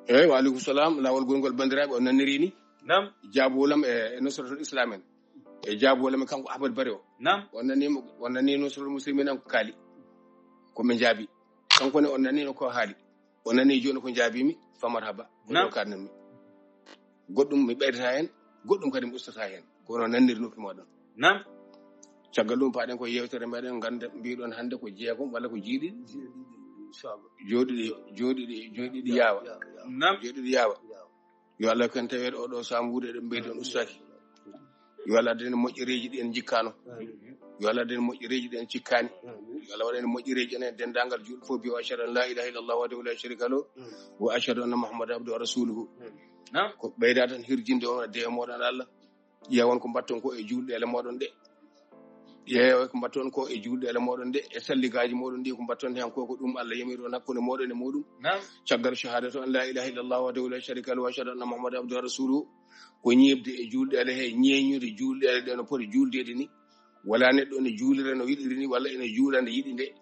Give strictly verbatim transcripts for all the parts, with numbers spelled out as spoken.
Eyyi, wa aleykum salam. Laawol gongol, banndiraaɓe, on nannirii ni. Naam. Jaabuwol am e, e Nusratul Islam en. E jaabuwol am e kanko Ahmad Bari o. Naam. On nanii mo, on nanii Nusratul Muslimin en ko kaali. Ko ɓe njaabi. Kanko ne on nanii no ko haali. On nanii jooni ko njaabii mi, fa marhaba. Naam. Ko ɗo kaɗnat mi. Goɗɗum mi ɓeydata heen, goɗɗum kadi mi ustata heen. Ko non nanniri noppi mooɗon. Naam. Caggal ɗum, paaɗen ko yeewtere meɗen, ngannda, mbiɗon hannde ko jeegom walla ko jeeɗiɗi? Jeeɗiɗi, inchallah. Jooɗiɗi, jooɗiɗi, jooɗiɗi yaawa. Yaawa, yaawa. Naam. Jooɗiɗi yaawa. Yaawa. Yo Allah kan taweede oɗo sambude ɗo mbeydon ustaaki. Yo Allah waɗan en moƴƴereeji ɗi en njikkaano. Amin. Yo Allah waɗan en moƴƴereeji ɗi en cikkaani. Amin. Yo Allah waɗan en moƴƴereeji enen denndaangal juulɓe fof mbiya ashhadu an la ilaha illallah wahdahu la sharika lahu, amin, wa ashhadu anna Muhammadan abduhu wa rasuluhu. Amin. Naam. Ko ɓeyda tan hirjinde on e dewe mooɗon Allah. Ƴeewon ko mbatton ko e juulɗeele mooɗon ɗe. Ƴeewon ko mbatton ko e juulɗeele mooɗon ɗe, e salligaaji mooɗon ɗi, ko mbatton heen ko, ko ɗum Allah yamiri on hakkunde mooɗon e muɗum. Naam. Caggal shahadatu an la ilaha illallah wahdahu la sharika lahu wa ashhadu anna Muhammadan abduhu wa rasuluhu, ko ñiiɓde e juulɗeele he, ñeeñude juulɗeele ɗe no poti juuldeede ni. Wala neɗɗo ene juulira no yiɗiri ni, walla ene juula nde yiɗi nde.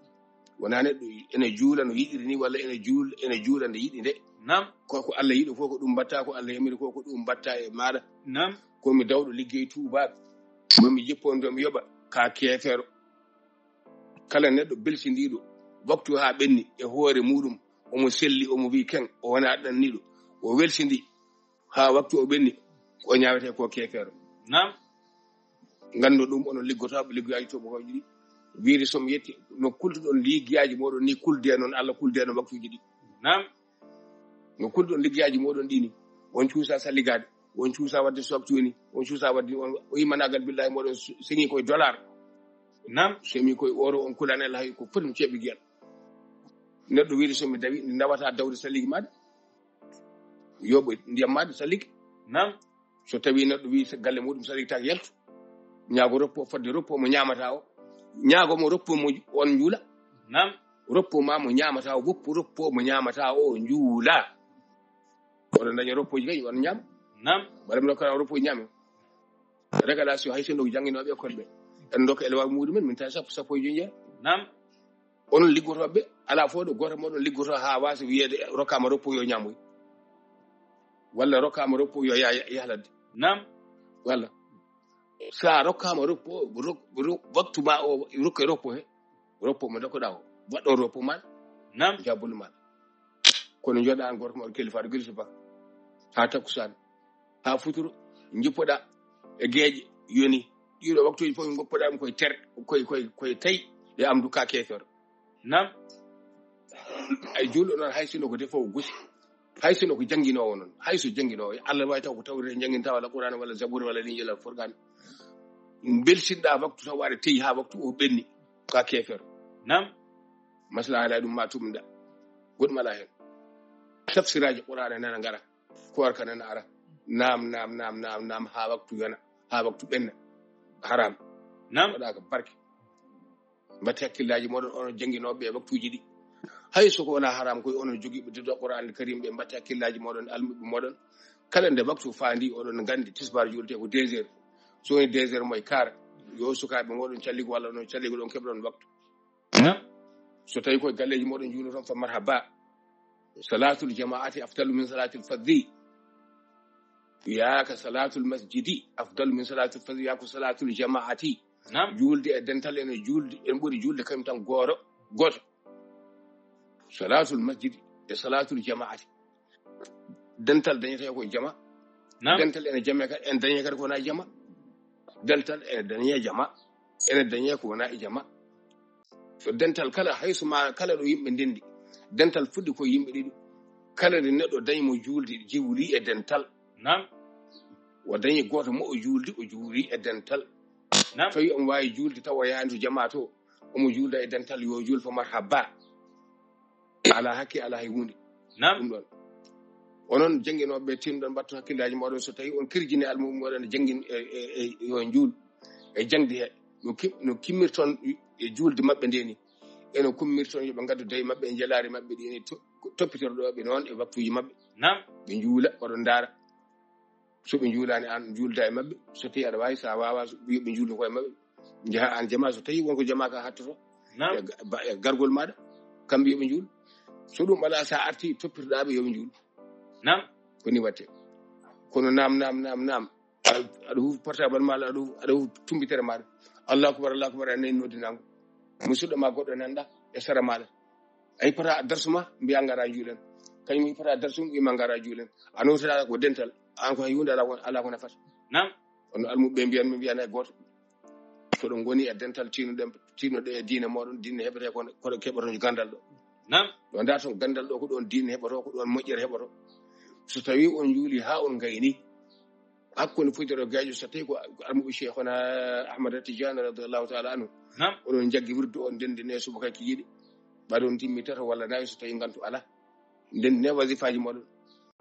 Wona neɗɗo ene juula no yiɗiri ni, walla ene juul-, ene juula nde yiɗi nde. Naam. Ko, ko Allah yiɗi ko, ko ɗum mbatta, ko Allah yamiri ko, ko ɗum mbatta e maaɗa. Naam. Ko mi dawɗo liggey tuubaako. Mo mi jippondo mi yoɓa, ka keefeero. Kala neɗɗo belsindiiɗo, waktu haa ɓenni e hoore muɗum, omo selli, omo wi'i ken, o wona ɗanniiɗo, o welsindi haa waktu o ɓenni, ko ñaawete ko keefeero. Naam. Nganndu ɗum, onon liggotooɓe liggeyaaji tuubakooji ɗi, wiide so mi yetti, no kulduɗon liggeyaaji mooɗon ni, kulde noon Allah, kulde noon waktuuji ɗi. Naam. No kulduɗon liggeyaaji mooɗon ɗi ni, on cuusa salligaade, on cuusa waɗde so waktu woni, on cuusa waɗde, on, o imanaagal billaahi mooɗon su-, seŋi koye dollar. Naam. Seŋi koye euro, on kulaani Allah hay ko foti mi ceeɓi giyal. Neɗɗo wiide so mi dawi, mi nawata dawde salligi maɗa. Yoɓo ndiyam maɗa salligi. Naam. So tawi neɗɗo wi galle muɗum saligi tak yaltu. Ñaago roppo fodde roppo mo ñaamata o. Ñaago mo roppo mo on njuula. Naam. Roppo ma mo ñaamata o, woppo roppo mo ñaamata o njuula. Oɗon daña roppoji kay on ñaam. Naam. Mbaɗa mi rokkana roppoji ñaame. Régalation hay sinno ko jannginooɓe école ɓe. En ndokka élève muɗumen, min tawi sappo, sappo e joyi jeya. Naam. Onon liggotooɓe, alaa fof ɗo gooto mooɗon liggotoo haa waasa wiyeede rokkaama roppo yo ñaamoy. Walla rokkaama roppo yo ya-, ya-, yah ladde. Naam. Walla. So a rokkaama roppo, rok-, rok-, waktu ma o, rokke roppo he. Roppo mo ndokkoɗaa o. Waɗɗo roppo ma. Naam. Jabul ma. Kono jooɗa aan gooto mo kelifa, aɗa gila subaka. Haa takkusaan. Haa futuro, njippoɗaa e geeƴe, yoni. Ɗiɗo waktuuji fof ngoppoɗaa ɗum koye ter-, koye, koye, koye tawi, ɗe amdu ka keefeero. Naam. Ay juulɗo noon, hay sinno ko defoowo gosi, hay sinno ko jannginoowo noon, hay so jannginoowo, Allah waawi taw ko tawrete jannginta, walla Qur'aana, walla Zabuura, walla Linjiila, walla Furqaana. Mbelsinɗaa waktu taw aɗa teyi haa waktu o ɓenni, ka keefeero. Naam. Masla alaa ɗum ma tuumnuɗaa. Goɗɗum alaa heen. Tafsiraaji Qur'aana nana ngara. Koorka nana ara. Naam, naam, naam, naam, naam, haa waktu yona, haa waktu ɓenna. Haram. Naam. Waɗaaka barke. Mbaɗte hakkillaaji mooɗon, onon jannginooɓe e waktuuji ɗi. Hay so ko wonaa haram, koye onon jogiiɓe diddo Qur'aanul Kariim ɓe, mbaɗte hakkillaaji mooɗon, almuɓɓe mooɗon. Kala nde waktu faandi, oɗon nganndi tisbaar juulete ko deux heures. So woni deux heures moins quart, yo sukaaɓe ngoɗon calligo walla onon calligo ɗon keɓɗon waktu. Naam. So tawi koye galleeji mooɗon juuloton, fa marhaba. Salaatul jamaati afdalu min salaatil faddi. Yaaka salaatul masjidi afdalu min salaatil faddi, yaako salaatul jamaati. Naam. Juulde e dental ene juulde, en ɓuri juulde kañum tan gooto, gooto. Salaatul masjidi e salaatul jamaati. Dental dañete ko jama. Naam. Dental ene jame ka-, en dañe kadi ko wona jama. Dental ene dañe jama. Ene dañe ko wona e jama. So dental kala, hay so ma kala ɗo yimɓe ndendi, dental fuɗɗi ko yimɓe ɗiɗo. Kala nde neɗɗo dañi mo juulde, juuli e dental. Naam. O dañi gooto mo o juuldi, o juuli e dental. Naam. Tawi omo waawi juulde tawa o yaani to jamaa to, omo juulda e dental, yo juul fa marhaba. Alaa hakke, alaa hay huunde. Naam. Ɗum ɗon. Onon jannginooɓe, tinɗon mbattu hakkillaaji mooɗon, so tawi on kirjini almuɓɓe mooɗon e janngin-, e, e, e, yo njuul e jaŋde he. No ki-, no kimmirton e juulde maɓɓe nde ni. Eno kummirton yo ɓe ngaddu dawi maɓɓe e njelaari maɓɓe ɗi ene to-, toppitorɗo ɓe noon e waktuuji maɓɓe. Naam. Ɓe njuula, oɗon ndaara. So ɓe njuulaani, aan njuulda e maɓɓe. So tawi aɗa waawi, so a waawaa, so yo ɓe njuuldu koye maɓɓe. Njaha aan jamaa, so tawi wonko jamaa ka hattoto. Naam. E ga-, ba-, e gargol maaɗa, kamɓe yo ɓe njuul. So ɗum alaa, so a artii, toppitoɗaa ɓe yo ɓe njuul. Naam. Ko ni watte. Kono naam, naam, naam, naam. Aɗa huufi portable ma, aɗa huufi, aɗa huufi tumbitere maɗa. Allahu akbar, Allahu akbar, a nani noddinango. Musidɗo ma goɗɗo nanɗa e sara maɗa. A hippata darsu ma, mbiya ngara juulen. Kañum hippata darsu, mbiya ngara juulen. A notata ko dental. An ko hay hunde ala ko, ala ko nafata. Naam. Kono almuɓe mbiyan mi mbiyan hay gooto. So ɗon ngoni e dental tiinuɗen, tiinuɗe e diine mooɗon, diine heɓete kono, kono keɓoton gandal ɗo. Naam. Ɗo nda ton gandal ɗo ko ɗon diine heɓoto, ko ɗon moƴƴere heɓoto. So tawi on juuli ha on ngayni, hakkunde Fuuta Tooro Geejo, so tawi ko almuɓe Cheikhuna Ahmad Tidiane radiyallahu ta'ala anhu, Naam. Oɗon jaggi wirdu on ndenndi ne subaka kikiiɗe. Ɓaɗon timmi tato walla nayi so tawi ngantu ala. Ndenndi ne wasifaji mooɗon.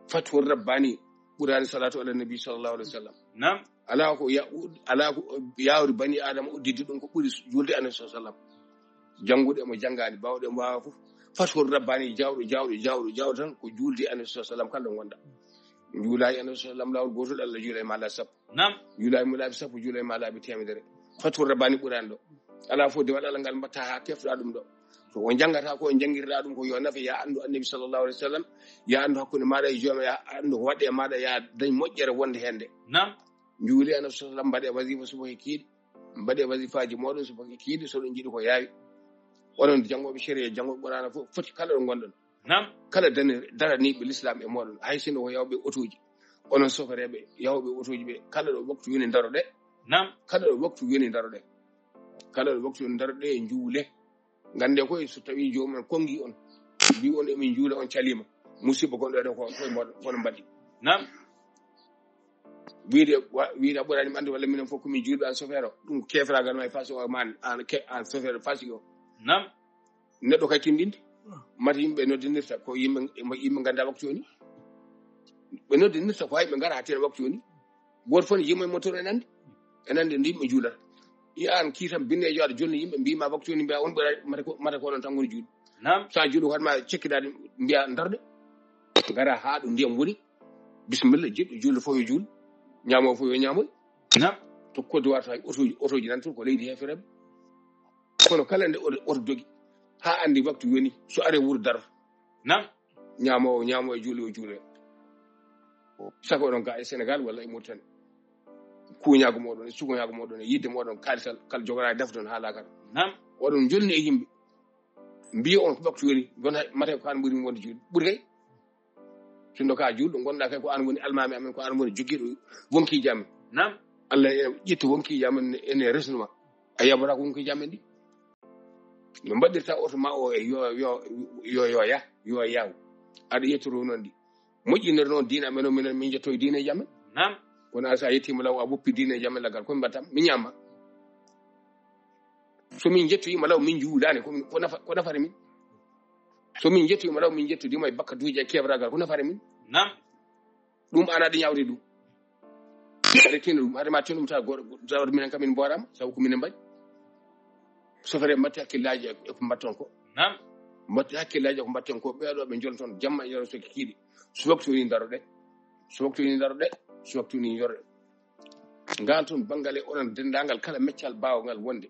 Fathu Rabbani, Qur'ani, salatu ala nabi sallallahu alaihi wasallam. Naam. Ala ko ya-, ala ko yawri bani Adama udditi ɗum ko ɓuri juulde Annabi sallallahu alaihi wasallam. Jannguɗo mo janngaani, baawɗo mo waawa fof. Fathu Rabbani, jawɗo, jawɗo, jawɗo, jawɗo tan ko juulde Annabi sallallahu alaihi wasallam kala ɗo ngonɗa. Juula e Annabi sallallahu alaihi wasallam laawol gootol, Allah juula e ma laabi sappo. Naam. Juula e mo laabi sappo, juula e ma laabi teemedere. Fathu Rabbani ɓurani ɗo. Ala fof dewal Allah ngal mbatta ha kefɗa ɗum ɗo. So on janngata ko on janngirɗa ɗum ko yo nafe, ya anndu Annabi sallallahu alaihi wasallam, ya anndu hakkunde maɗa e jooma, ya anndu ko waɗɗe e maɗa, ya dañ moƴƴere wonde heen nde. Naam. Njuuli Annabi sallallahu alaihi wasallam, mbaɗe wasifa subaka e kiiɗe, mbaɗe wasifaaji mooɗon subaka e kiiɗe, so ɗon njiɗi ko yaawi. Onon janngooɓe sharia, janngooɓe Qur'aana fof, foti kala ɗo ngonɗon. Naam. Kala dani-, daraniiɓe l'islam e mooɗon, hay sinno ko yawɓe otooji, onon sofereeɓe yawɓe otooji ɓe, kala ɗo waktu yoni ndaroɗe. Naam. Kala ɗo waktu yoni ndaroɗe. Kala ɗo waktu yoni ndaroɗe e njuule. Ngannde koye, so tawi joomum en konngi on, mbi on emin njuula, on caliima, musiba gonɗo ɗo ko, koye mooɗon, kono mbaɗi. Naam. Wiide wa-, wiide a ɓurani mi annde walla minen fof ko min juulɓe, an sofeer o. Ɗum ko keefraagal ma e fasi o, ma an, an ke-, an sofeer fasi o. Naam. Neɗɗo kay tinndinde. Mata yimɓe noddinirta ko yimɓe, yimɓe ngannda waktu yoni. Ɓe noddinirta ko hay ɓe ngara haa teena waktu yoni. Gooto fof ne yimma e motor en anndi. En anndi nde yimɓe juulata. Yi an kii tan binneejo aɗa jolni yimɓe mbima waktu yoni mbiya on ɓura mata ko, mata ko onon tan ngoni juulɓe. Naam. Sa juulu hoore ma cekkidaade mbiya ndarde. Ngara haa ɗo ndiyam woni. Bismillah, jiɗɗo juulde fof yo juul. Ñaamo fof yo ñaamoy. Naam. To Côte d'Ivoire tawi otoji, otoji nan toon ko leydi heefereɓe. Kono kala nde oto, oto dogi, haa anndi waktu yoni, so are wuro daro. Naam. Ñaamoowo, ñaamo e juuli o juule. Saka oɗon ga e Sénégal walla e Mauritanie. Kuñaagu mooɗon, e sukuñaagu mooɗon, e yidde mooɗon, kaalisal, kala jogora e dafdon haa laakara. Naam. Oɗon jolni e yimɓe. Mbiya on ko waktu yoni, gon hay, mate ko an ɓuri wonde juuli. Ɓuri kay. Sinno ka juulɗo, gonɗa kay ko an woni almaami amen, ko an woni jogiiɗo wonkiiji amen. Naam. Allah ene ƴetti wonkiiji amen, ene resnuma. A yaɓata ko wonkiiji amen ɗi. No mbaɗirta oto ma o e yo, yo, yo, yo ya, yo yaw. Aɗa ƴettoro noon ɗi. Moƴƴinere noon diina amen o, minen min jetto e diineeji amen. Naam. Kono a sa yettiima law a woppi diineeji amen laggal, ko min mbaɗtam? Min ñaama. So min jettoyiima law min juulaani, ko min, ko nafa, ko nafata min? So min jettoyiima law min jettodiima e bakkatuuji e keebraagal, ko nafata min? Naam. Ɗum an aɗa ñaawde ɗum. Aɗa tinna ɗum, hade ma tinno ɗum tawa goɗɗo, goɗɗo, tawa minen kam min mbooraama, sabu ko minen mbaɗi. Sofere mbatte hakkillaaji e, e ko mbatton ko. Naam. Mbatte hakkillaaji e ko mbatten ko, ɓeeɗo ɓe jolton jamma e yoro soki kiiɗe. So waktu woni ndaroɗe. So waktu woni ndaroɗe. So waktu woni ndaroɗe. Ngal toon banngal e onon denndaangal kala meccal baawngal wonde.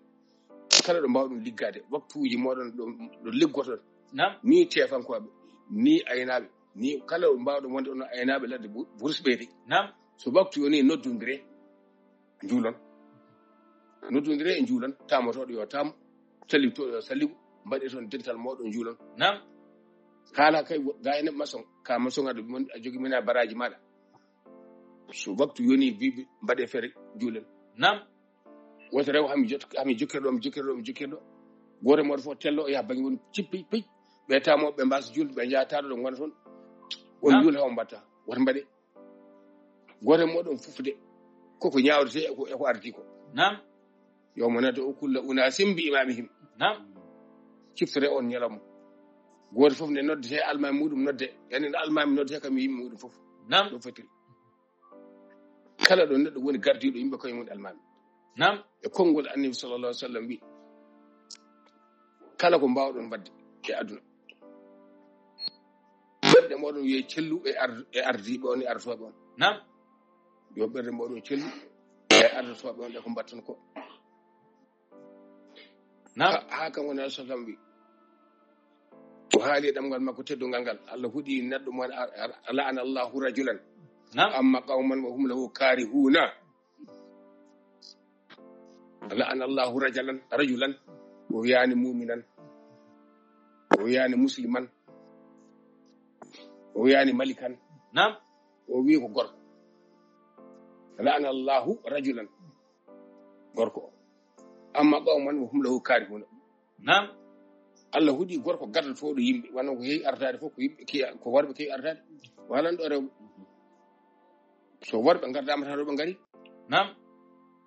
Kala ɗo mbaawɗon liggaade, waktuuji mooɗon ɗo, ɗo liggoton. Naam. Ni teefankooɓe, ni aynaaɓe, ni kala ɗo mbaawɗon wonde onon aynaaɓe ladde Bu-, Bruce Beydi. Naam. So waktu yoni noddondire, njuulon. Noddondire e njuulon, taamotooɗo yo taamo, sallitooɗo yo salligu, mbaɗe toon dental mooɗon njuulon. Naam. Haala kay wo-, ga ene maçon, ka maçon aɗa mon, a jogi mina baraaji maɗa. So waktu yoni, mbiɓe mbaɗe feere juulen. Naam. Woto rew hami jot-, hami jokkirɗo, mi jokkirɗo, mi jokkirɗo. Gooto e mooɗon fof tello o yaha bannge woni cippi, piy. Ɓe taamo, ɓe mbasa juulde, ɓe njaha taɗo ɗo ngona toon. On Naam. Juul haw mbatta. Woto mbaɗe. Gooto e mooɗon fof de, koko ñaawretee e ko, e ko ardi ko. Naam. Yawma nad'u kulla unaasin bi imaamihim. Naam. Ciftore on ñalawma. Gooto fof nde noddetee almaami muɗum nodde. Yani no almaami noddetee kam yimɓe muɗum fof. Naam. Ɗum fotiri. Kala ɗo neɗɗo woni gardiiɗo yimɓe ko e mum almaami. Naam. E konngol Annabi sallallahu alaihi wasallam wi, kala ko mbaawɗon waɗde e aduna. Ɓerɗe mooɗon yo cellu e ar-, e ardiiɓe on e ardotooɓe on. Naam. Yo ɓerɗe mooɗon cellu e ardotooɓe on e ko mbatton ko. Naam. Ha, ha kanko ne sallam wi. O haali e ɗemngal makko teddungal ngal, Allah huɗi neɗɗo mo, a, a, la'ana Allahu rajulan. Naam. Amma qawman wa hum lahu karihuna. La'ana Allahu rajulan, rajulan. O wiyaani muminan. O wiyaani musliman. O wiyaani malikan. Naam. O wi ko gorko. La'ana Allahu rajulan. Gorko. Amma qawman wa hum lahu karihuna. Naam. Allah huɗi gorko gaddotoɗo yimɓe, wano ko heewi ardaade fof, ko yimɓe kiya, ko worɓe keewi ardaade. Walan ɗo rewɓe. So worɓe ngardaama tan, rewɓe ngari. Naam.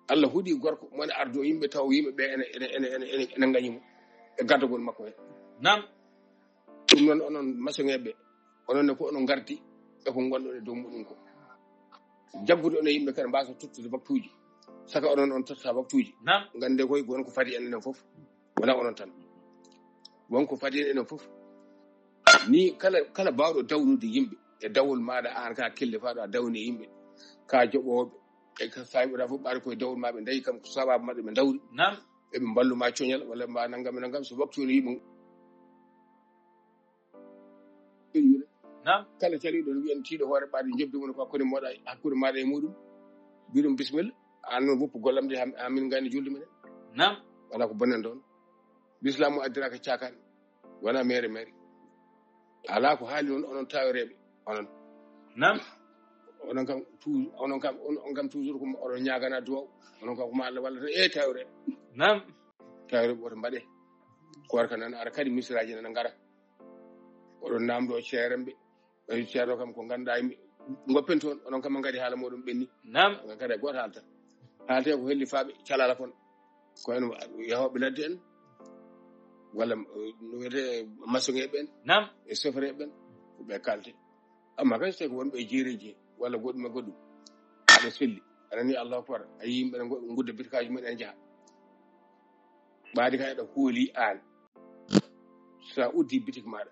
Allah huɗi gorko mo ne ardo yimɓe, taw yimɓe ɓe ene, ene, ene, ene, ene, ene ngañi mo e gaddagol makko he. Naam. Ɗum noon, onon masoŋeeɓe, onon ne ko onon ngardi e ko ngonɗon e dow muɗum ko. Jaggude onon yimɓe kadi mbasa tottude waktuuji. Saka onon on totta waktuuji. Naam. Ngande koy won ko fadi en enen fof. Wona onon tan. Won ko fadi en enen fof. Ni kala, kala baawɗo dawnude yimɓe e dawol maaɗa, aan ka kelle faaɗo a dawni e yimɓe. Ka joɓooɓe e ka fayɓe fof ɓaade koye dawol maaɓe ndayi kam ko sababu maɓɓe ɓe dawri. Naam. Eɓe mballu ma coñal walla mba nangam e nangam so waktu woni yimɓe. Naam. Kala caliɗo no wiyan tiiɗo hoore ɓaade jobdi mum ko hakkunde moɗa, hakkunde maaɗa e muɗum. Mbiɗum bismilla. An noon woppu gollam de ha, ha min ngani julde minen. Naam. Wala ko bonnen ɗon. L'islam o addiraka cakani. Wona mere mere. Ala ko haali noon onon tawireɓe. Onon. Naam. Onon kam tu-, onon kam, on, on kam toujours ko oɗon ñaagana duwaw. Onon kam ko ma Allah wallata e tawre. Naam. Tawre woto mbaɗe. Koor ka nan ara kadi misiraaji nana ngara. Oɗon namdo ceeremɓe. Ɓe ceero kam ko ngannduɗaa yimɓe ngoppen toon, onon kam ngadi haala moɗon ɓenni. Naam. Ngam kadi gooto haalta. Haalte ko helli faaɓe calala kon. Ko en yahooɓe ladde en. Walla, eh, no wiyetee masoŋeeɓe en. Naam. E sofreeɓe en. Ko ɓe kaalte. Amma kadi so tawi ko wonɓe e jeereeji walla goɗɗum e goɗɗum. Aɗa selli. Aɗa ni Allahu Akbar. A yii yimɓe ne ngo-, ngudda bitikaaji mumen ene njaha. Ɓaadi ka eɗa hooli aan. Sa uddi bitik maaɗa.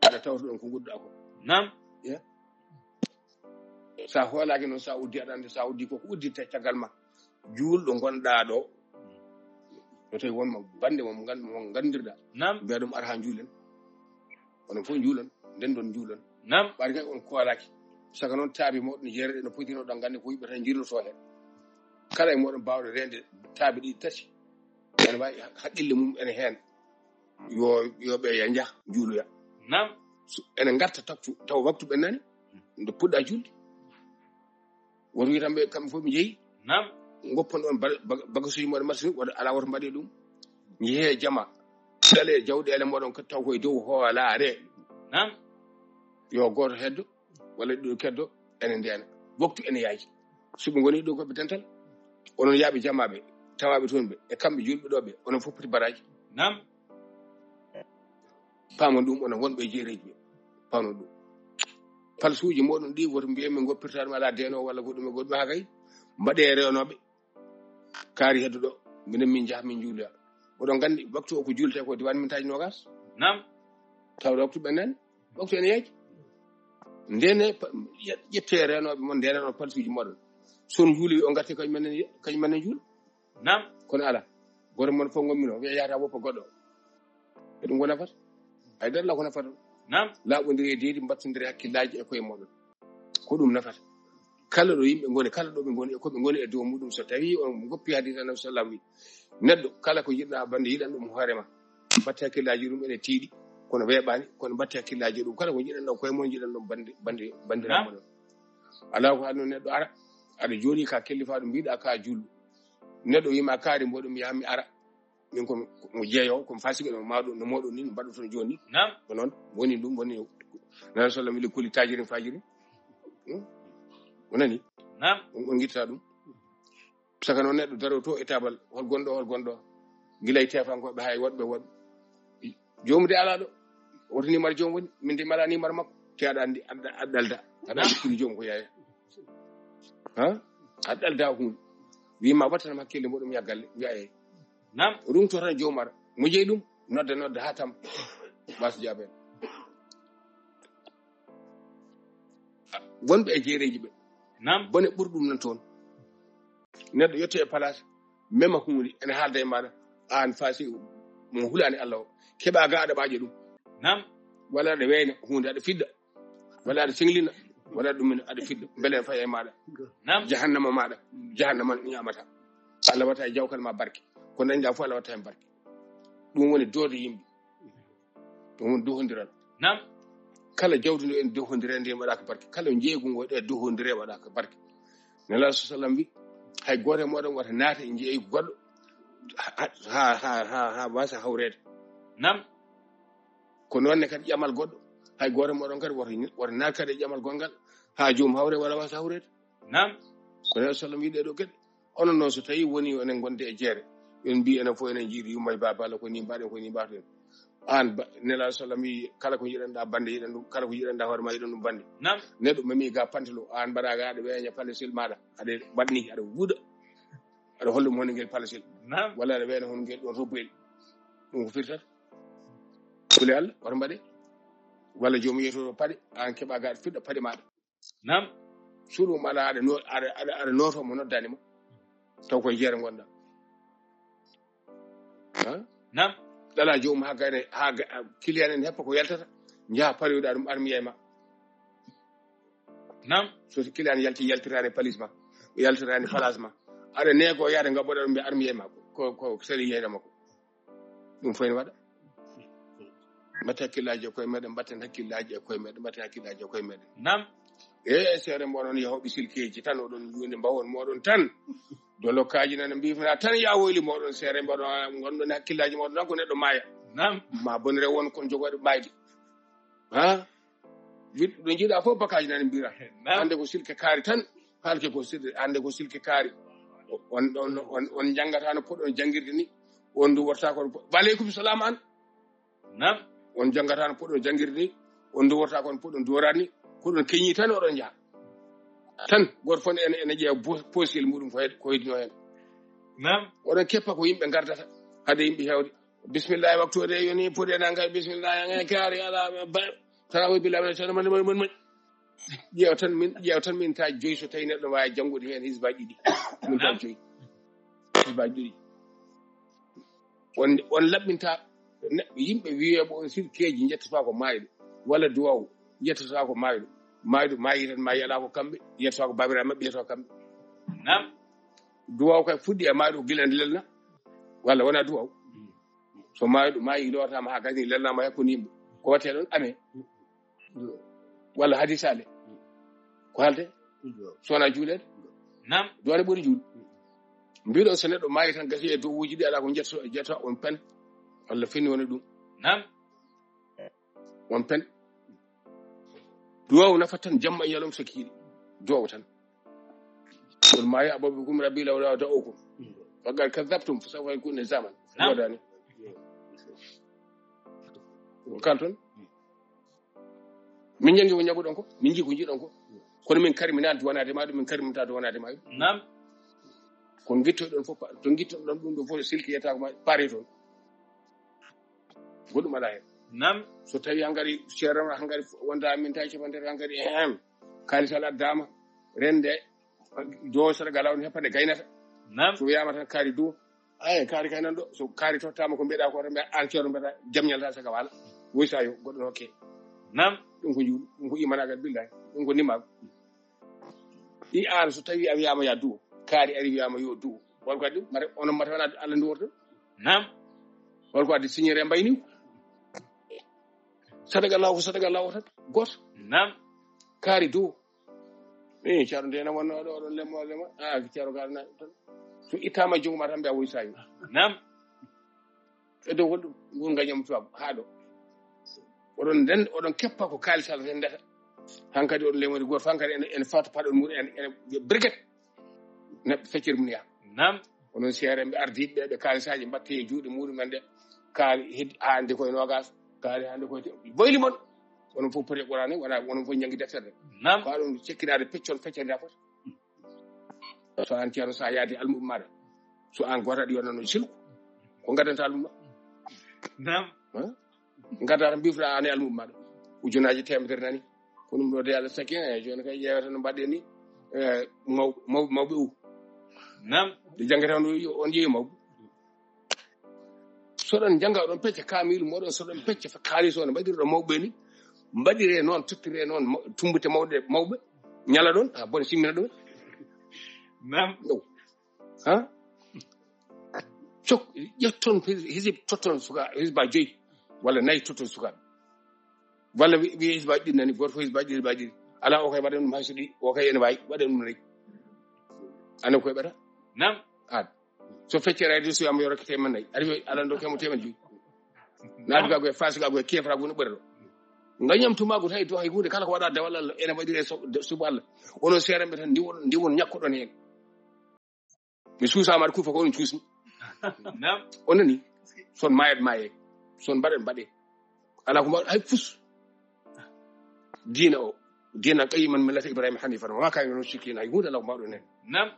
Aɗa tawta ɗon ko ngudduɗaa ko. Naam. Ya. Sa hoolaaki noon, sa uddi aɗa anndi, sa uddi ko ko uddirta caggal ma. Juulɗo ngonɗaa ɗo. So tawi won mo bannde mo ngan-, mo nganndirɗaa. Naam. Mbiya ɗum ar haa njuulen. Onon fof njuulon, nden ɗon njuulon. Naam. Ɓaade kay on koolaaki. Saka noon taabi moɗon jeere ɗe no potino ɗon ngannde ko yimɓe tan njirlotoo heen. Kala e moɗon baawɗo reende taabi ɗiɗi tati. Ene waawi haqqille mum ene heen. Yo, yo ɓe ya njah juuloya. Naam. So ene ngarta taktu, taw waktu ɓe nani, nde puɗɗa julde. Woto wi tan ɓe kamɓe fof ɓe njehi. Naam. Ngoppon ɗon ba-, ba-, bagasuuji moɗon marché, woto alaa woto mbaɗe ɗum. Njehee jama. Ɗale jawɗeele moɗon kadi taw koye dow hoolaare. Naam. Yo gooto heddo, walla ɗiɗo keddo, ene ndeena. Waktu ene yaaji. So ɓe ngoni ɗo ko ɓe dental. Onon yaaɓe jamaaɓe, tawaaɓe toon ɓe, e kamɓe julɓe ɗo ɓe, onon fof poti baraaji. Naam. Paamon ɗum, onon wonɓe e jeereeji ɓe. Paamon ɗum. Palsuuji moɗon ɗi woto mbiyen min ngoppirta ɗum alaa deeno walla goɗɗum e goɗɗum haa kay. Mbaɗe rewnoɓe. Kaari hedduɗo, minen min njaha min njuuloya. Oɗon nganndi waktu o ko juultee ko diwaan minutaaji noogaas. Naam. Tawde waktu ɓennani, waktu ene yaaji. Ndene pa-, ƴe-, ƴettee rewnoɓe mon, ndene ɗon palsuuji moɗon. So on njuuloyi, on ngarti kañum men en, kañum men en njuul. Naam. Kono ala. Gooto mon fof ngommi no, wiya yahata woppa goɗɗo. E ɗum ko nafata? Hay dara la ko nafata. Naam. Laaɓondire e deedi, mbattondire hakkillaaji e koye moɗon. Ko ɗum nafata. Kala ɗo yimɓe ngoni, kala ɗo ɓe ngoni, e ko ɓe ngoni e dow muɗum, so tawi on ngoppi hadiis Annabi sallam wi, neɗɗo kala ko yiɗɗa bannde yiɗan ɗum hoore ma. Mbatte hakkillaaji ɗum ene tiiɗi, kono weeɓaani, kono mbatte hakkillaaji ɗum. Kala ko jiɗan ɗon koye mon, jiɗan ɗon bannde, bannde, banndiraaɓe mon. Alaa ko haɗno neɗɗo ara, aɗa jooɗi ka kellifa ɗum, mbiɗa ka julɗo. Neɗɗo wiima kaari mboɗo mi yaha mi ara. Min ko mo jeeyo, ko mo fasiki no mawɗo, no moɗo ni, no mbaɗo toon jooni. Naam. Ko noon woni ɗum, woni Nabi sallam wili kulli tajirin fajirin. Hmm? O nani? Naam. On, on ngitta ɗum. Saka noon neɗɗo daroto e tabal, hol gonɗo, hol gonɗo. Gila e tefankooɓe hay woɗɓe woɗɓe. Joomu de alaa ɗo. Woto nimar joom woni, min de mala nimar makko. Te aɗa anndi, aɗa, aɗa ɗalda. Aɗa anndi kuri joom ko yaya. Ha? Aɗa ɗalda huunde. Wi ma wattanam hakkille mboɗo mi yaggalle. Wiya e. Naam. Rungto tan joom ara. Mo jeyi ɗum, nodda, nodda haa tam. Bas jaaben. Wonɓe e jeereeji ɓe. Naam. Bone ɓuri ɗum nan toon. Neɗɗo yetto e place, mema huunde, ene haalda e maaɗa, aan faasi mo hulaani Allah o. Keɓa ga aɗa ɓaaƴa ɗum. Naam. Wala aɗa weyna hunde, aɗa fidda. Wala aɗa singlina. Wala ɗum aɗa fidda. Beele en faya e maɗa. Naam. Jahannama maɗa. Jahannama ñamata. Allah wata e jawkal ma barke. Ko dañɗa fof Allah wata hen barke. Ɗum woni doode yimɓe. Ɗum woni dohondiral. Naam. Kala jawdi ndi en dohondire ndi waɗaka barke. Kala jeeygu ngo ɗe dohondire waɗaka barke. Nela sallam wi, hay gooto e mooɗon wata naata e jeeygu goɗɗo ha ha ha ha wasa hawreede. Naam. Ko noon ne kadi ƴamal goɗɗo, hay gooto e mooɗon kadi wata wata naata kadi e ƴamal gongal ha joom hawre wala wasa hawreede. Naam. Ko Nela sallam wi ɗe ɗo geɗe. Onon noon so tawi woni onen gonde e jeere, en mbi enen fof enen jiiɗi yumma e baba Allah, ko ni mbaɗen, ko ni mbaɗen. An ba Nela sallam wi, kala ko yiɗanɗa bande yiɗan ɗum, kala ko yiɗanɗa hoore ma yiɗan ɗum bande. Naam. Neɗɗo memi ga pantalo, an mbaɗa ga aɗa weña palasil maɗa, aɗa waɗni, aɗa wuuɗa, aɗa holla ɗum hono ngel palasil. Naam. Walla aɗa weña hono ngel ɗon robbel. Ɗum ko firtata? Kuli Allah, wata mbaɗe. Walla joomum yeto paɗe, an keɓa ga aɗa fiɗɗa paɗe maɗa. Naam. Suuɗum ala aɗa no aɗa aɗa aɗa noto mo noddani ma. Taw koye jeere gonɗa. Ha? Naam. Ɗala joomum ha gayne ha ga- kiliyan en heppa ko yaltata. Jaha pariwɗa ɗum armiya e ma. Naam. So kiliyan yalti yaltirani palis ma. Yaltirani palas ma. Aɗa nego yaade ngabboɗa ɗum ɓe armiya e ma. Ko ko sali yeyna makko. Ɗum fof ene waɗa. Mbatten hakkillaaji e koye meɗen, mbatten hakkillaaji e koye meɗen, mbatten hakkillaaji e koye meɗen. Naam. E seere mboɗon yahooɓe silkeeji tan, oɗon njuundi mbawon moɗon tan. Dolokaji nana mbifina tan ya woyli moɗon seere mboɗon gonɗon hakkillaaji moɗon tan ko neɗɗo maaya. Naam. Ma bonire won kon jogoɗe mayde. Ha? Wiɗ ɗo jiiɗa fof bakaji nana mbira. Naam. Hande ko silke kaari tan. Halke ko silke, hande ko silke kaari. On on on on jangata no poɗon jangirde ni. On du worta ko. Wa aleykum salam an. Naam. On jangata no poɗon jangirde ni. On du worta kon poɗon dorani. Ko ɗon keñi tan oɗon jaha. Tan goto fof ene ene ƴeewa posil muɗum ko hed- ko hedino hen. Naam. Oɗon keppa ko yimɓe gardata hade yimɓe hewde. Bismillah waktu de yoni pour ena ngal bismillah ngal kaari ala ba. Tawa bila bila tan man man man. Ƴeew tan min ƴeew tan min ta joyi so tawi neɗɗo wawi janngude hen hisbaji ɗiɗi. Min ta joyi hisbaji ɗiɗi. On on laɓɓinta neɗɗo yimɓe wiyeɓe on silkeji jettata ko mayɗo walla duwaw jettata ko mayɗo. Mayɗo mayi tan mayi ala ko kamɓe, yettata ko babiraɓe maɓɓe, yettata ko kamɓe. Naam. Duwaw kay fuɗɗi e mayɗo gila nde lelna. Walla wona duwaw. So mayɗo mayi lotama ha gasi lelnama hakkunde yimɓe, ko watte ɗon ame walla hadisale ko halte. Sona juulede. Naam. Duwane ɓuri juul. Mbiɗo so neɗɗo mayi tan gasi e dowuji ɗi ala ko jetto jetto on pen. Allah fini woni ɗum. Naam. On pen. Duwaw nafa tan jamma e yalom so kiiɗi. Duwaw tan. Qul ma ya'ba'u bikum rabbi lawla du'a'ukum faqad kadhabtum fa sawfa yakunu lizaman. Naam. Wodani. Ko kalton. Min jangi ko ñaguɗon ko, min jii ko jiɗon ko. Kono min kari min an duwanade ma ɗum, min kari min ta duwanade ma ɗum. Naam. Ko gittoɗon fof, to gittoɗon ɗum ɗo fof silki yetta ko ma pare toon. Goɗɗum ala hen. Naam. So tawi hankadi ceerno hankadi wonda min tawi capantati hankadi ehem. Kalis ala addama rende do sara gala on heppande gaynata. Naam. So wiyama tan kaari do. Ay kaari kay nan ɗo. So kaari tottama ko mbiɗa ko tan mbiɗa an ceerno mbiɗa jamñalta saka wala. Woy sa yo goɗɗo hokke. Naam. Ɗum ko juuɗu, ɗum ko imanagal billahi. Ɗum ko nimagu. I an so tawi a wiyama ya duwo, kaari ari wiyama yo duwo. Wol ko addi mare onon mata wona Allah nduworto. Naam. Wol ko addi signere mbayni. Sadaqa Allahu ko sadaqa Allahu tan. Goto. Naam. Kaari duwo. Eh, ceerno ndena wonno ɗo oɗon lemmo lemmo. Ah, ceerno gar na tan. So ittama e jungo ma tan mbiya woy sayi. Naam. E dow holɗum ngun gañam tubabu ha ɗo. Oɗon nden oɗon keppa ko kalis ala ren ndata. Hankadi oɗon lemori goto hankadi en en fata paɗon muɗum en en briquet. Neɗɗo feccere mum yaha. Naam. Onon seere ɓe ardiɓe ɓe kalisaji mbatte e juuɗe muɗum en de. Kaali heddi hande koye nogas, kaali hande koye boyli mon. Onon fof poti qurane wona onon fof jangi deftere. Naam. Ko aɗum cekkinade peccon feccere nda fota. So an ceerno sa yaadi almuɓe maɗa, so an goto aɗa yonano silku, ko gadanta almuɓe ma? Naam. Gadda tan mbifɗa an e almuɓe maɗa ujunaji temedere nani. Ko ɗum ɗo de Allah saki e joni kay ƴeewata no mbaɗɗen ni. E mawɓe mawɓe mawɓe u. Naam. De jangata on on yeeyi mawɓe. So ɗon njannga, oɗon pecca kaamiilu mooɗon, so ɗon pecca kaalis on mbaɗirɗo mawɓe ni, mbaɗiree noon, tottiree noon ma-, tumbute mawɗe mawɓe, ñala ɗon, ha bone simmina ɗum. Naam. Ɗum. Ha? Cok, ƴetton his-, hisib, totton suka, hisba joyi, walla nayi totton sukaaɓe. Walla wi-, wiye hisba ɗiɗi nani, gooto fof hisba ɗiɗi, hisba ɗiɗi. Alaa, o kay waɗan ɗum hay so ɗi, o kay ene waawi, waɗan ɗum nayi. Ana koy ɓata? Naam. Aɗa. So feccere ay, so yamo yo rokke temen nayi. Ari, alaa ɗo kemo temen joyi. Naatu ga goye, faasi ga goye, kefra gunu ɓurɗo. Ngañam tumagu tawi to hay huunde kala ko waɗa dewal Allah, ene waɗire so-, de-, subu Allah. Onon seeranɓe tan ndiwon, ndiwon ñakkoɗon heen. Mi suusaama aɗa kuufa ko onon cuusmi. Naam. On nani? Son maayat maaye. Son mbaɗat mbaɗe. Alaa ko mbaɗ-, hay fus. Diina o. Diina qayyiman millata Ibrahima hanifan. Wa maa kaana minal mushrikiin. Hay huunde alaa ko mbaɗon heen. Naam.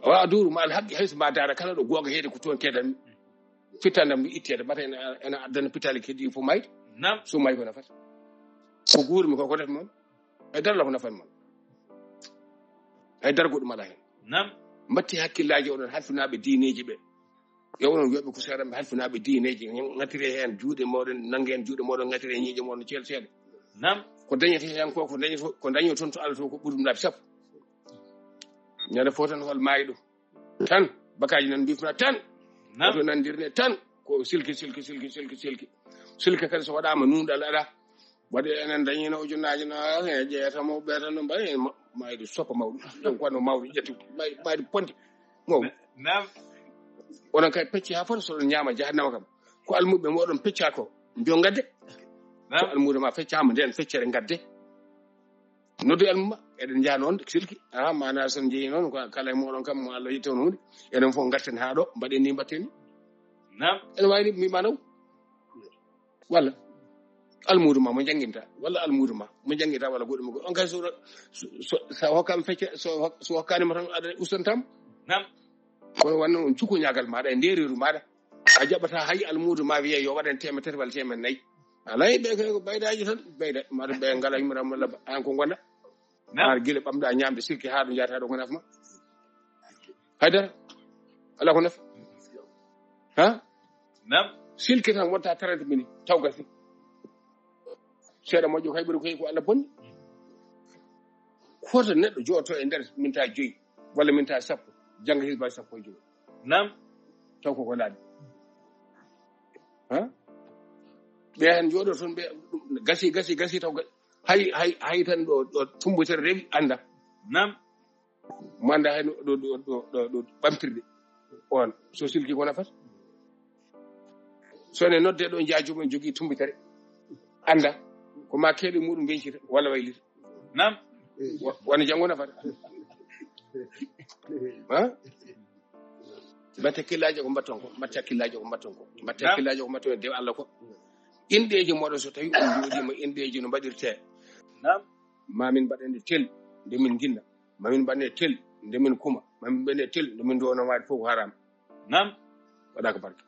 Wa aduru ma alhaqi haysu ma dara, kala ɗo googa heede ko toon keedan. Fittandam mi itteede, mbata ene, ene addana pitali kedi fof mayde. Naam. So may ko nafata. Ko guurmi ko, ko nafat mon. Hay dara la ko nafat mon. Hay dara goɗɗum alaa heen. Naam. Mbatti hakkillaaji oɗon halfinaaɓe diineeji ɓe. Yo onon wiyaɓe ko seeranɓe halfinaaɓe diineeji. Ngatire heen juuɗe mooɗon, nannge heen juuɗe mooɗon, ngatire ñiiƴe mooɗon ceel seeɗa. Naam. Ko dañete heen ko, ko dañoto, ko dañoton to Allah to ko ɓuri ɗum laabi sappo. Ñande fof tan hol maayi ɗum. Tan, bakaaji nan mbifna tan. Naam. Oto nandirne tan. Ko silki, silki, silki, silki, silki. Silki kadi so waɗaama nuunɗal aɗa. Waɗi enen dañino ujunnaaji no, e jeetamo ɓe tan no mbaɗi, ma-, mayde soppa mawɗo. Ɗum ko no mawɗo ƴetti, may-, mayde ponti. Mawɗo. Naam. Onon kay pecci haa fota so ɗon ñaama jahannama kam. Ko almuɓe moɗon pecca ko. Mbiyo ngadde. Naam. So almuudo ma feccama nden feccere ngadde. Noddu almuma, eɗen njaha noon silki. Ah, mana son jeeyi noon, ko kala e moɗon kam, mo Allah yitte on huunde. Eɗen fof ngarten haa ɗo, mbaɗen ni, mbaɗten ni. Naam. Ene waawi ni, mi manaw. Walla almuudo ma mo jannginta, walla almuudo ma mo jannginta, walla goɗɗum ko. On kay so, so, so, so hokkam fecce, so hok-, so hokkaani ma tan aɗa ustantam. Naam. Kono wonno on cukuñagal maɗa e ndeereeru maɗa. A jaɓata hay almuudo ma wiye yo waɗen teemedere walla teemedde nayi. Alay ɓe kay ko baydaaji tan, bayda, maɗa ɓe ngala yumiraam walla ba-, an ko ngonda. Naam. An gila ɓamɗa ñaamde silki haa ɗo njaata ɗo ko nafma. Haydara. Ala ko naf. Ha? Naam. Silki tan wonta trente minutes, taw gasi. Seeɗa moƴƴo kay ɓuri koy ko Allah bonni. Hoto neɗɗo jooto e nder minta joyi, walla minta sappo, jannga hisba sappo e joyi. Naam. Taw koko laaɓi. Ha? Ɓe hen jooɗo toon ɓe gasi, gasi, gasi taw ga-, hay, hay, hay tan ɗo, ɗo tumbutere rewi anda. Naam. Mo anda hay ɗo, ɗo, ɗo, ɗo, ɗo ɓamtirde. On, so silki ko nafata. So ne nodde ɗo jaa joomum jogii tumbutere. Anda. Ko ma keeɓe muɗum bencita, walla waylita. Naam. Wa-, wona janngo nafata. Ha? Mbatte hakkillaaji ko mbatton ko, mbatte hakkillaaji ko mbatton ko, mbatte Naam. Hakkillaaji ko mbatton e dewe Allah ko. Inɗeeji moɗon so tawi on jooɗiima inɗeeji no mbaɗirte. Naam. Ma min mbaɗande tel, nde min nginna. Ma min mbaɗande tel, nde min kuma. Ma min mbaɗande tel, nde min ndowna maade fof ko haram. Naam. Waɗa ko barke.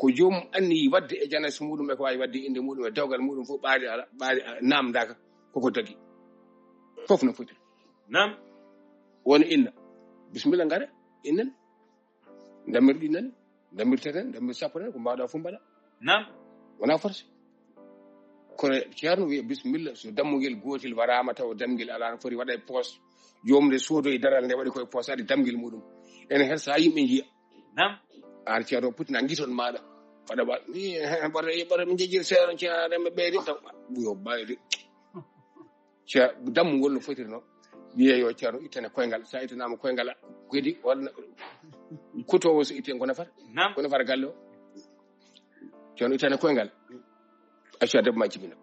Ko joomum anniyi waɗde e janayso muɗum e ko waawi waɗde innde muɗum e dewgal muɗum fof ɓaari ala, ɓaari ala, naamndaaka koko dagi. Fof no foti. Naam. Woni inna. Bismillah ngare, innen. Ndamir ɗi nani, ndamir teten, ndamir sappo tan, ko mbaawɗa fof mbaɗa. Naam. Wona forcé. Kono ceerno wiya bismillah, so dammugel gootel waraama taw damgel alaa no foti waɗa e poos. Joomum nde soodoyi daral nde waɗi koye poos, adi damgel muɗum. Ene her so yimɓe njiya. Naam. Aan ceerno putina ngiton maɗa. Waɗa wa-, mi, ɓata, ɓata mi jejjir seeɗa ceerno ɓeydi taw. Yo ɓayde. Ce-, dammugol no fotirno. Wiye yo ceerno ittane koyngal. Sa ittanama koyngal, kadi on kutowo so itte ko nafata. Naam. Ko nafata galle o. Ceerno ittane koyngal. Acca debbo ma jibina.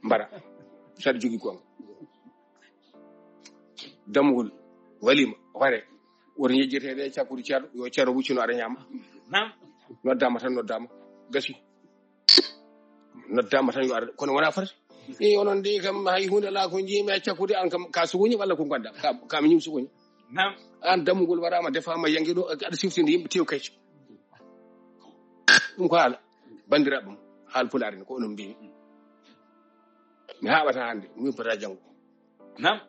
Mbara. Saɗa jogii koyngal. Dammugol. Walima. Ware. Woto jejjirteede e cakkude ceerno. Yo ceerno wuccino aɗa ñaama. Naam. Noddaama tan, noddaama. Gasi. Noddaama tan yo ar. Kono wona fota. E onon de kam hay huunde alaa ko njiimi e cakkude an kam ka suguñi walla ko ngonɗa. Ka, ka mi ñim suguñi. Naam. An dammugol waraama defaama yangi ɗo aɗa siftinde yimɓe tew kayco. Ɗum ko haala. Banndiraaɓe am, haal pulaar ne ko onon mbiimi. Mi haaɓata hannde, mi fota janngo. Naam.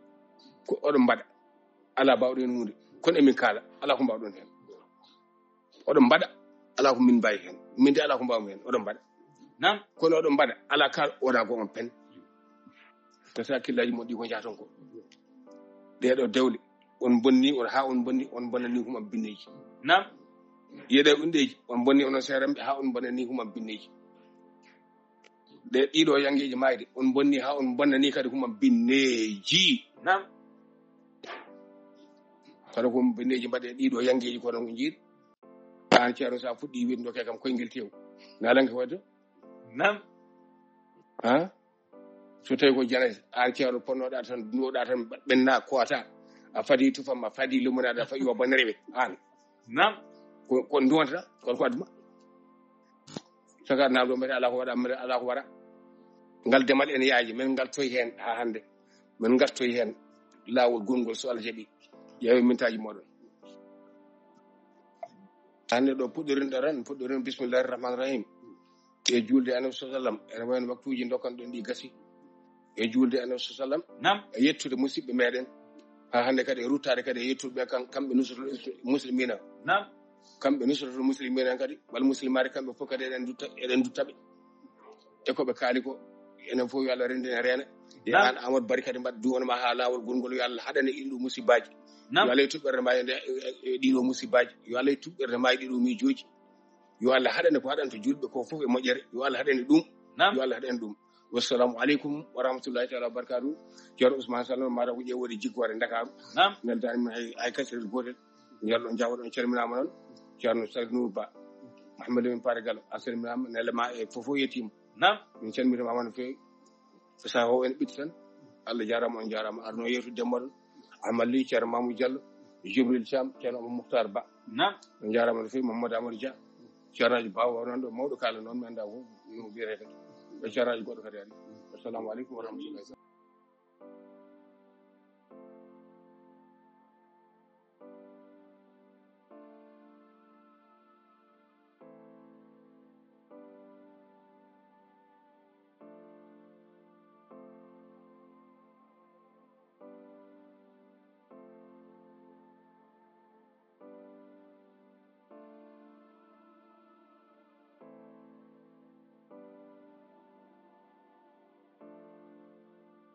Ko oɗon mbaɗa. Alaa baawɗo heen huunde. Kono emin kaala. Alaa ko mbaawɗon heen. Oɗon mbaɗa. Alaa ko min mbaawi heen. Min de alaa ko mbaawmi heen. Oɗon mbaɗa. Naam. Kono oɗon mbaɗa. Alaa ka oɗa go on pen. Ko sa killaji mon ɗi ko njahton ko. Ɗeɗo dewle. On bonni, on ha on bonni, on bonnani huma binneji. Naam. Yeɗe undeji, on bonni onon seeramɓe ha on bonnani huma binneji. Ɗe ɗiɗo yangeji mayde, on bonni ha on bonnani kadi huma binneji. Naam. Kala ko binneji mbaɗe ɗiɗo yangeji ko non ko jiiɗi. An Ceerno, sa fuɗɗi wiɗdo ke kam koyngel tew. Nalanke wadde? Naam. Ha? So tawi ko janay, an Ceerno ponnoɗa tan, dunoɗa tan, ɓenna koota. A fadi tufam, a fadi limonade, a fayi o banere ɓe. An. Naam. Ko, ko duwanta, ko, ko aduma. Saka na ɗo mbete ala ko waɗa, mbete ala ko waɗa. Ngal demal ene yaaji, men ngal toy heen ha hannde. Men ngal toy heen laawol gongol so Allah jaɓi. Ƴeewe mintaji moɗon. Hannde ɗo puɗɗorin ɗo ran, puɗɗorin bismillahi rahmani rahim. E julde Annabi sallallahu alaihi wasallam, ene wayno waktuuji dokkan ɗon ɗi gasi. E julde Annabi sallallahu alaihi wasallam, Naam. E yettude musidɓe meɗen. Ha hannde kadi e ruttade kadi e yettude ɓe kam, kamɓe nusratul muslimina. Naam. Kamɓe nusratul muslimina kadi, wal muslimaade kamɓe fof kadi eɗen dutta, eɗen dutta ɓe. E ko ɓe kaali ko, enen fof yo Allah renndin en reena. E Naam. An Amadou Barry kadi mbaɗ duwonma ha laawol gongol, yo Allah haɗane ɗiɗo musibaji. Naam. Yo Allah e tuɓɓerde ma e nde, e, e, e ɗiɗo musibaji. Yo Allah e tuɓɓerde ma e ɗiɗo miijoji. Yo Allah haɗane ko haɗanta julɓe ko fof e moƴƴere. Yo Allah haɗane ɗum. Naam. Yo Allah haɗane ɗum. Wassalamu aleykum wa rahmatullahi taala wa barakatuh. Ceerno Ousmane Sall, mataw ko ƴeewoɗe jikkoore Ndakaaru. Naam. Neldaani mi hay, hay kasirel gootel. Yo Allah on jaafoɗon, calminaama noon. Ceerno Saydou Nour Ba. Mouhamadou Lamine Paare Gallo, a salminaama, nelle ma e fof fof yettiima. Naam. Min calminii ma no feewi. Saha o en ɓitti tan. Allah jaaraama, on jaaraama. Arno yeewtude e mooɗon. Ahmad Ly, Ceerno Mamoudou Diallo, Jibril Thiam, Ceerno Amadou Mouhtar Ba. Naam. On jaaraama no feewi, Mamadou Amadou Dia. Ceernaaji Ba o noon ɗo mawɗo kaala noon, mi anndaa fof no wiyetee kadi. E ceernaaji goɗɗo kadi ari. Assalamu aleykum wa rahmatullahi.